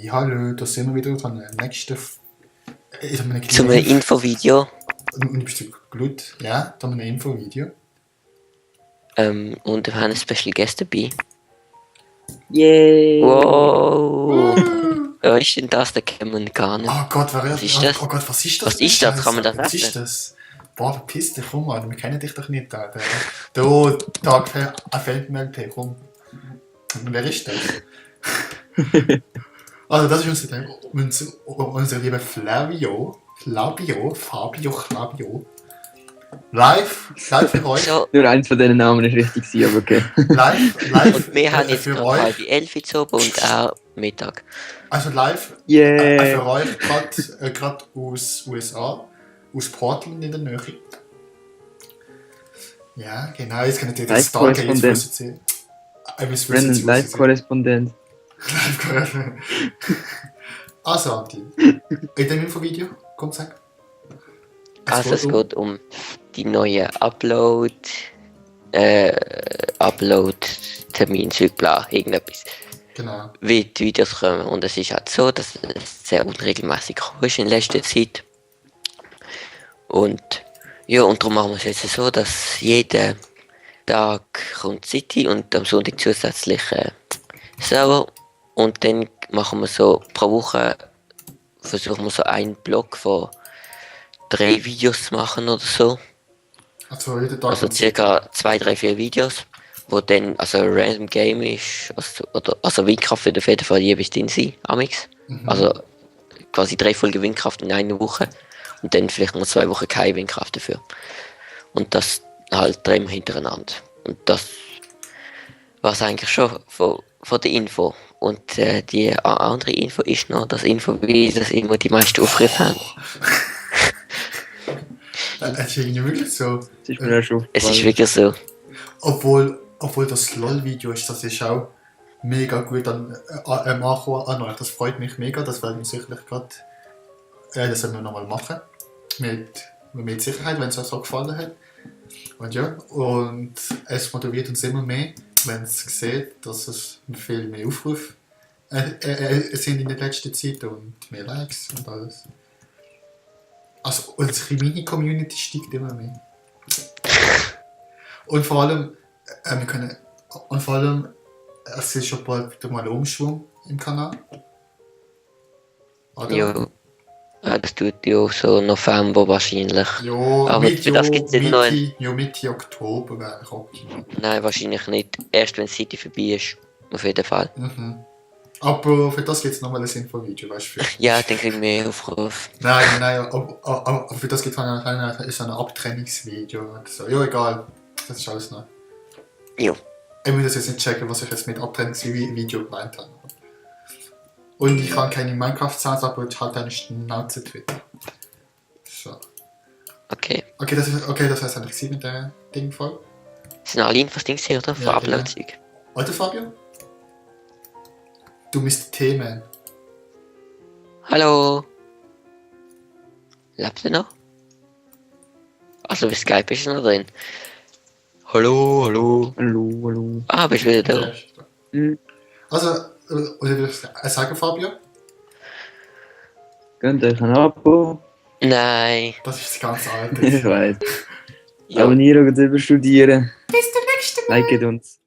Ja, hallo, da sind wir wieder dran. Zu einem Infovideo. Und bist du gut? Ja, da haben wir ein Infovideo. Und wir haben ein Special Guest dabei. Yay! Wow! Ja, ist denn das? Da kennen wir gar nicht. Oh Gott, Was ist das? Oh Gott, was ist das? Was ist das? Kann man das Was essen? ist das? Boah, verpiss dich, komm mal, wir kennen dich doch nicht. Da, Feldmeldte, komm. Wer ist das? Also, das ist unser lieber Flavio. Live für euch. So, Nur eins von diesen Namen ist richtig gewesen, aber okay. Live und wir haben jetzt für gerade euch. 11 zu oben und auch Mittag. Also live Yeah! für euch gerade aus USA, aus Portland in der Nähe. Ja, genau, jetzt kann ich dir das Stargate erzählen. Brandon, Live-Korrespondent. Also, Anti, in dem Infovideo, komm, sag. Also es geht um die neue Upload-Termin, bla, irgendetwas. Genau. Wie die Videos kommen. Und es ist halt so, dass es sehr unregelmäßig ist in letzter Zeit. Und ja, und darum machen wir es jetzt so, dass jeden Tag kommt City und am Sonntag zusätzlich Server. Und dann machen wir so pro Woche, versuchen wir so einen Block von 3 Videos zu machen oder so. Also jeden Tag. Also circa 2, 3, 4 Videos, wo dann also ein Random Game ist, also Windkraft wird auf jeden Fall jeweils drin sein, amix. Also quasi 3 Folgen Windkraft in einer Woche und dann vielleicht noch 2 Wochen keine Windkraft dafür. Und das halt 3 Mal hintereinander. Und das war es eigentlich schon von der Info. Und die andere Info ist noch das Info, wie das immer die meisten Aufrufe haben. Es ist irgendwie wirklich so. Das ist mir auch schon Es ist wirklich so. Obwohl das LOL-Video ist, das ist auch mega gut angekommen an euch. Das freut mich mega, das werden wir sicherlich gerade. Das werden wir nochmal machen. Mit Sicherheit, wenn es euch so gefallen hat. Und ja, und es motiviert uns immer mehr, wenn es sieht, dass es viel mehr Aufrufe sind in der letzten Zeit und mehr Likes und alles. Also unsere Mini-Community steigt immer mehr. Und vor allem, es ist schon bald wieder mal Umschwung im Kanal. Oder? Ja. Das tut ja so November wahrscheinlich. Ja, aber für das gibt es noch Mitte Oktober wäre ich optimal. Nein, wahrscheinlich nicht. Erst wenn City vorbei ist. Auf jeden Fall. Aber für das gibt es nochmal ein Infovideo, weißt du? Ja, dann kriegen wir Aufruf. Nein, aber für das gibt es ein Abtrennungsvideo oder so. Ja, egal. Das ist alles noch. Jo. Ich muss das jetzt nicht checken, was ich jetzt mit Abtrennungsvideo gemeint habe. Und ich habe keine Minecraft-Sounds, aber ich halte eine Schnauze Twitter. So. Okay. Okay, das heißt eigentlich 7 der Ding voll. Sind alle Infos Ding gesehen, oder? Von Ja, Upload-Zeug. Alter Fabio? Du bist Themen. Hallo. Lebt ihr noch? Also bei Skype ist er noch drin. Hallo. Hallo. Ah, bist du wieder da? Also, oder sagen Fabio? Gönnt euch ein Abo. Nein. Das ist das ganz alte. Ich weiß. Ja. Abonnieren und überstudieren. Bis zum nächsten Mal. Liket uns.